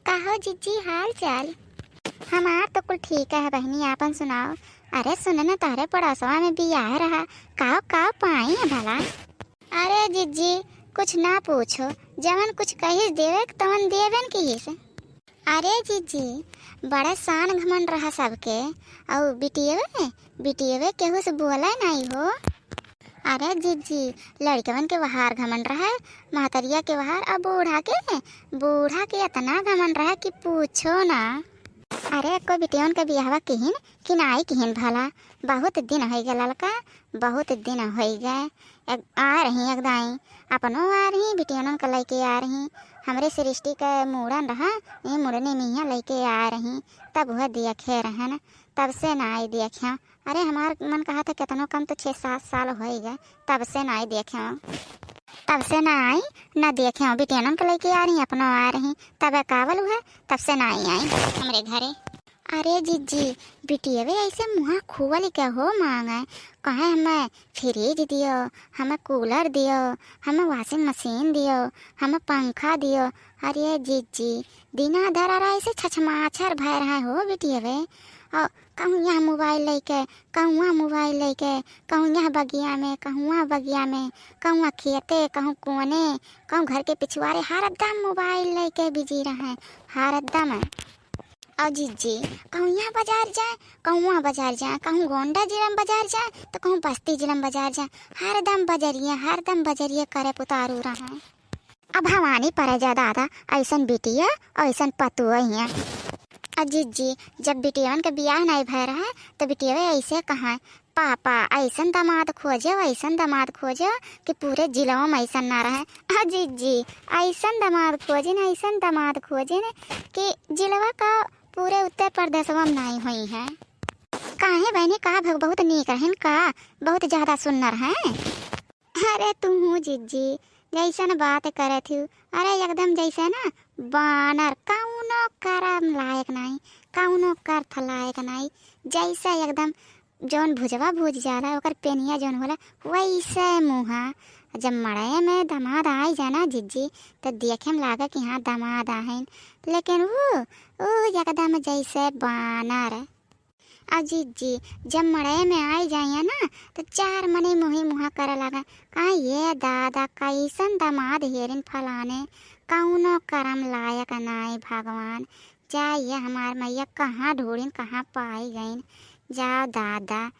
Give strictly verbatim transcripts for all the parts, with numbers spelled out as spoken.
का हो जिज्जी, हाल चाल? हमार तो कुल ठीक है बहिनी, आपन सुनाओ। अरे सुन न, तोहरे पड़ोसवा में बियाह रहा, काव काव पाई है भला? अरे जिज्जी, कुछ ना पूछो, जवन कुछ कहिस देवे क तवन देबेन किहिस। अरे जिज्जी, बड़ा शान घमंड रहा सबके, अउ बिटियवे, बिटियवे केहू से बोले नाई हो। अरे जिज्जी, लड़कवन के वहार घमंड रहा, महतरिया के वहार, अब बूढ़ा के, बूढ़ा के इतना घमंड रहा कि पूछो ना। अरे एको बिटियवन के बियाहवा किहिन कि नाई किहिन भला? बहुत दिन होइ गए ललका, बहुत दिन होइ गए। एक, आ रही एक दाई, अपनो आ रही, बिटियनन के लइके आ रही। हमरे सृष्टि के मूड़न रहा, ये मुड़नी मिया लइके आ रही, तब वह देखे रहन, तब से नाई देखे। अरे हमार मन कहा था केतनो कम तो छः सात साल होइ गए, तब से नाई देखे, तब से नाई, ना देखे। बिटियनन के लइके आ रही, अपनो आ रही, तब कावल हुआ, तब से नाई आई हमरे घरे। अरे जिज्जी, बिटियवे ऐसे मुँहा खोल के हो मांगे, कहे हमें फ्रिज दियो, हमें कूलर दियो, हमें वॉशिंग मशीन दियो, हमें पंखा दियो। अरे जिज्जी, दिना धरारा ऐसे छछमाछर भय रहे हो बिटियवे। और कहूँ यहाँ मोबाइल लेके, कहूँ वहाँ मोबाइल लेके, कहूँ यहाँ बगिया में, कहूँ वहाँ बगिया में, कहूँ वहाँ खेते, कहूँ कोने, कहूँ घर के पिछुआरे, हरदम मोबाइल लेके बिजी रहे, हरदम। और जिज्जी, कहूँ यहाँ बाजार जाए, कहूँ वहाँ बाजार जाए, कहूँ गोंडा जिला में बाजार जाए, तो कहूँ बस्ती जिला में बाजार जाए, हरदम बजरिए, हरदम बजरिए करे पुतारू रहे। अब भवानी परे जा दादा, ऐसन बिटिया, ऐसन पतुआ हियाँ। आ जिज्जी, जब बिटियवन के बियाह नाई भय रहे, तो बिटियवे ऐसे कहा, "पापा, ऐसन दामाद खोजे, ऐसन दामाद खोजे कि पूरे जिलवा में ऐसन ना रहे।" आ जिज्जी, ऐसन दामाद खोजे न, ऐसन दामाद खोजे न कि जिलवा का पूरे उत्तर प्रदेशवा में नाई होई है। काहे बहनी, का भग बहुत नीक रहन का, बहुत ज्यादा सुन्नर हैं। अरे तुहू जिज्जी, जैसन बात करत हू, अरे एकदम जैसे ना बानर, कौनो करम लायक नाई, कौनो कर्थ लायक नाई, जैसे एकदम जौन भुजवा भुज जाला, ओकर पेनिया जौन होला, वैसे मुँहा। जब मड़ई में दामाद आई जाना जिज्जी, तो देखे में लागे कि हाँ दामाद आहिन, लेकिन ऊ, ऊ एकदम जैसे बानर। आ जिज्जी, जब मड़ई में आई जाइया ना, तो चार मनई मुँही मुँहा करे लागे, कहा, "ये दादा, कैसन दामाद हेरिन फलाने, कौनो करम लायक नाई भगवान, जा ये हमार मैया कहाँ ढूँढिन, कहाँ पाई गइन, जा दादा।"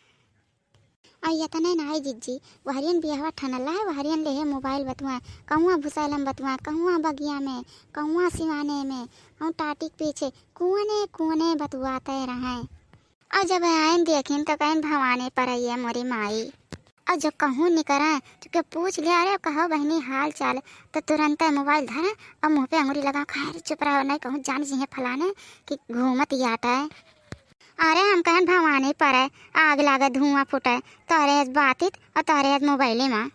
आ यतने नाई जिज्जी, वहरियन बियाहवा ठनल है, वहरियन लेहे मोबाइल बतुआ, कहूँ भुसैलम बतुआ, कहूँ बगिया में, कहूँ सिवाने में, कहूँ टाटी के पीछे, कुआने कुआने बतुआते रहे। और जब आइन देखिन तो कहिन, "भवानी परैया मोरी माई।" और जब कहूँ निकरें तो के पूछ लिया, "अरे कहो बहिनी हाल चाल," तो तुरंत मोबाइल धरे और मुँह पे अंगुरी लगा, "खैर चुप रहो, नहीं कहूँ जान जिहे फलाने कि घूमत याटे।" अरे हम कहन, "भवानी परे, आग लागे, धुआं फूटे, तोहरे बातित और तोहरे मोबाइले में।"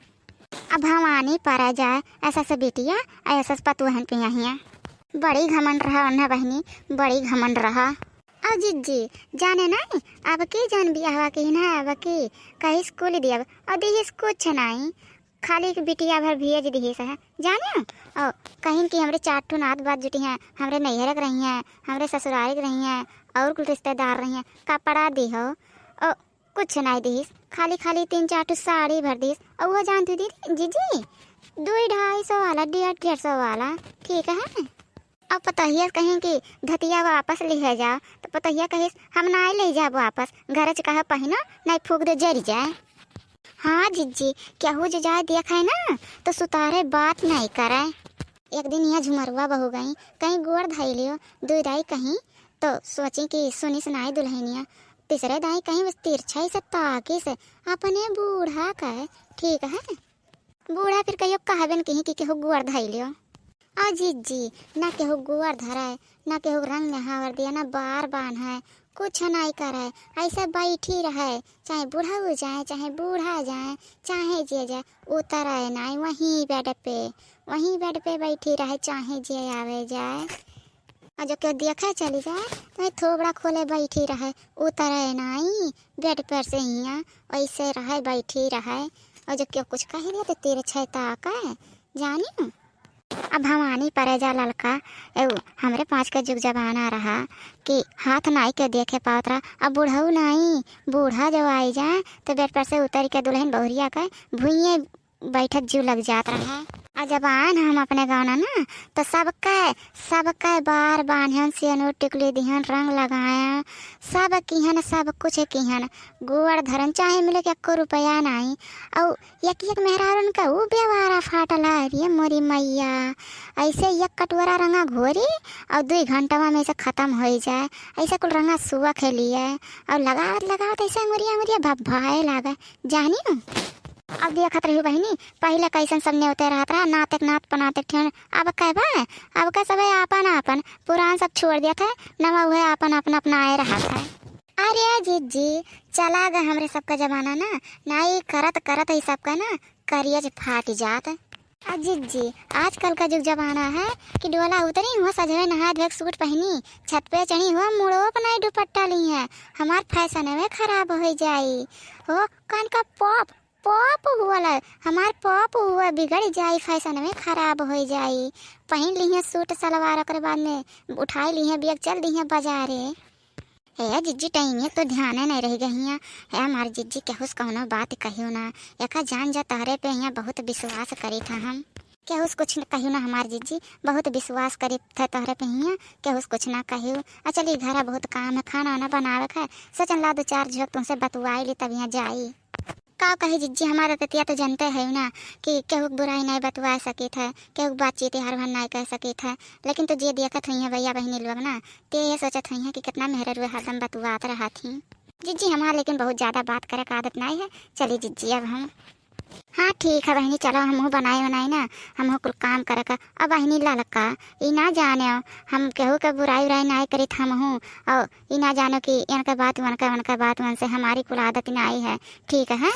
अब भवानी परे जाए, ऐसा से बिटिया, ऐसा से पतुहन पिया हिया। बड़ी घमंड रहा उन्हें बहिनी, बड़ी घमंड रहा। और जिज्जी, जाने नहीं, अब की जौन बियाहवा की ना, अब की कहिस कुल दियब, और दिहिस कुछ नहीं, खाली एक बिटिया भर भेज दिहिस है, जाने। और कहिन कि हमरे चार ठो नात बात जुटी हैं, हमरे नैहर के रही हैं, हमरे ससुराल के रही हैं, और कुल रिश्तेदार रही हैं, कपड़ा दिहो, और कुछ नहीं दिहिस, खाली खाली तीन चार ठो साड़ी भर दिहिस, और वो जानती दीदी, जिज्जी, दुई ढाई सौ वाला, डेढ़ डेढ़ सौ वाला, ठीक है। अब पतोहिया कहिन कि धोतिया वापस लिहे जाओ, तो पतोहिया कहिस, "हम नाई ले जाब वापस, घर च कहा पहिनो, नाई फूक दे जरि जाए।" हाँ जिज्जी, केहू जे जाए देखे ना, तो सुतारे बात नाई करे। एक दिन यहाँ झुमरुआ बहू गई, कहीं गोड़ धई लियो, दुई दाई कहीं, तो सोची कि सुनिस नाई दुल्हनिया, तीसरे दाई कहीं बस तिरछाई से ताकिस अपने बूढ़ा के, ठीक है। बूढ़ा फिर कहियो कहबे न किहीं कि केहू गोड़ धई लियो। आ जिज्जी, ना केहू गोड़ धरे, ना केहू रंग नहावर दिया, ना बार बांधे, कुछ नाई करे, ऐसे बैठी रहे, चाहे बुढ़ऊ जाए, चाहे बूढ़ा जाए, चाहे जे जाए, उतरे नाई, वहीं बेड पे, वहीं बेड पे बैठी रहे, चाहे जे आवे जाए। और जो केहू देखे चली जाए, तो वहीं थोबड़ा खोले बैठी रहे, उतरे नाई, बेड पर से हियाँ वैसे रहे, बैठी रहे। और जो केहू कुछ कह दिया, तो तिरछे ताके, जानी। अब भवानी परे जा ललका, एउ हमरे पाँच के जुग जमाना रहा कि हाथ नाई के देखे पावत रहा। अब बुढ़ऊ नाई, बूढ़ा जो आई जाए तो बेड पर से उतर के दुल्हन बहुरिया के भुइये बैठत जीव लग जात रहा। आ जब आए न हम अपने गाँव ना, तो सबके, सबके बार बान्हन, सेनुर टिकुली दिहन, रंग लगाया, सब किहन, सब कुछ किहन, गोड़ धरन, चाहे मिले के एको रुपया नाई। अउ एक एक मेहरारून का ऊ बेवारा फाटल है, अरे मोरी मैया, ऐसे एक कटोरा रंगा घोरी अउ दुई घंटवा में ऐसे खतम होइ जाए, ऐसे कुल रंगा सुआ खेलिए अउ लगावत लगावत ऐसे अंगुरिया अंगुरिया भभाए लागे, जानी। अब देखत रही बहिनी, पहिले कैसन सब नेवते रहत रहा, नातेक नात पनातेक ठेन, अब कै बा, अब कै सबे आपन आपन पुरान सब छोड़ देत है, नवा उहे आपन आपन अपनाए रहत है। अरे जिज्जी, चला गा हमरे सबका जमाना ना, नाई करत करत ई सबका ना करियज फाट जात। आ जिज्जी, आजकल का जुग जमाना है कि डोला उतरी हुआ सजवे नहाए धोए सूट पहनी, छत पे चढ़ी हुआ मुड़ो पर नाई दुपट्टा ली है, हमार फैशन में खराब हो जाई। हो कन का पॉप, पॉप हुआ ला, हमार पॉप हुआ बिगड़ जाई, फैशन में खराब हो जाई। पहन ली है सूट सलवार, ओकरे बाद में उठाई ली है बैग, चल दी है बाजारे। ए जिज्जी, टाइम एक तो ध्यान नहीं रह गई है। ए हमार जिज्जी, केहूस कौनो बात कहियो ना, एका जान जा तहरे पे यहाँ बहुत विश्वास करी था हम। केहूस कुछ न कहियो ना हमार जिज्जी, बहुत विश्वास करी था तहरे पे हिया, केहूस कुछ ना कहियो। आ चली घरा बहुत काम है, खाना वाना बनावे का है, सोचन ला दो चार झोंक तुमसे बतुआई ली तब यहाँ जाई। का कही जिज्जी, हमार आदतिया तो जानते है ना कि केहू के बुराई नहीं बतुआ सकित है, केहू के बातचीत हर भर नहीं कह सकित है, लेकिन तो जे देखत हुई है भैया बहिनी लोग ना, ते ये सोचत हुई है कि कितना मेहररुए हरदम बतुआत रहत ही। जिज्जी हमार लेकिन बहुत ज्यादा बात करे का आदत नहीं है। चली जिज्जी अब हम। हाँ ठीक है बहिनी, चलो हमहू बनाए बनाए ना, हमहू कुल काम करे का। अब बहिनी ललका, ई ना जाने हम केहू के बुराई उराई नहीं करित हमहू, और ई ना जानो कि इनका बात उनका, उनका बात उनसे हमारी कुल आदत नहीं है, ठीक है।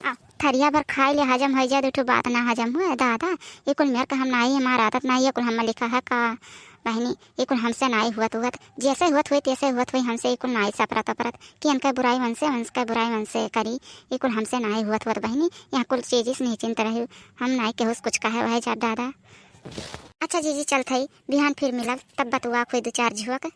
आ, थरिया भर खाई ले हजम हो जाए, दो ठो बात ना हजम हुए दादा, ये कुल मेर का हम नहीं, हमार आदत नहीं है, कुल हम लिखा है का बहिनी, ये कुल हमसे नहीं हुआ हुआ, जैसे हुआ हुई तैसे हुआ हुई, हमसे ये कुल नहीं सपरत अपरत कि इनका बुराई उनसे, उनका बुराई उनसे करी, ये कुल हमसे नहीं हुआ हुआ बहिनी, यहाँ कुल चीज से निश्चिंत रही, हम नहीं केहूस कुछ कहे वह जा दादा। अच्छा जिज्जी चलत हई, बिहान फिर मिलब, तब बतुआ कोई दो चार झुआ के।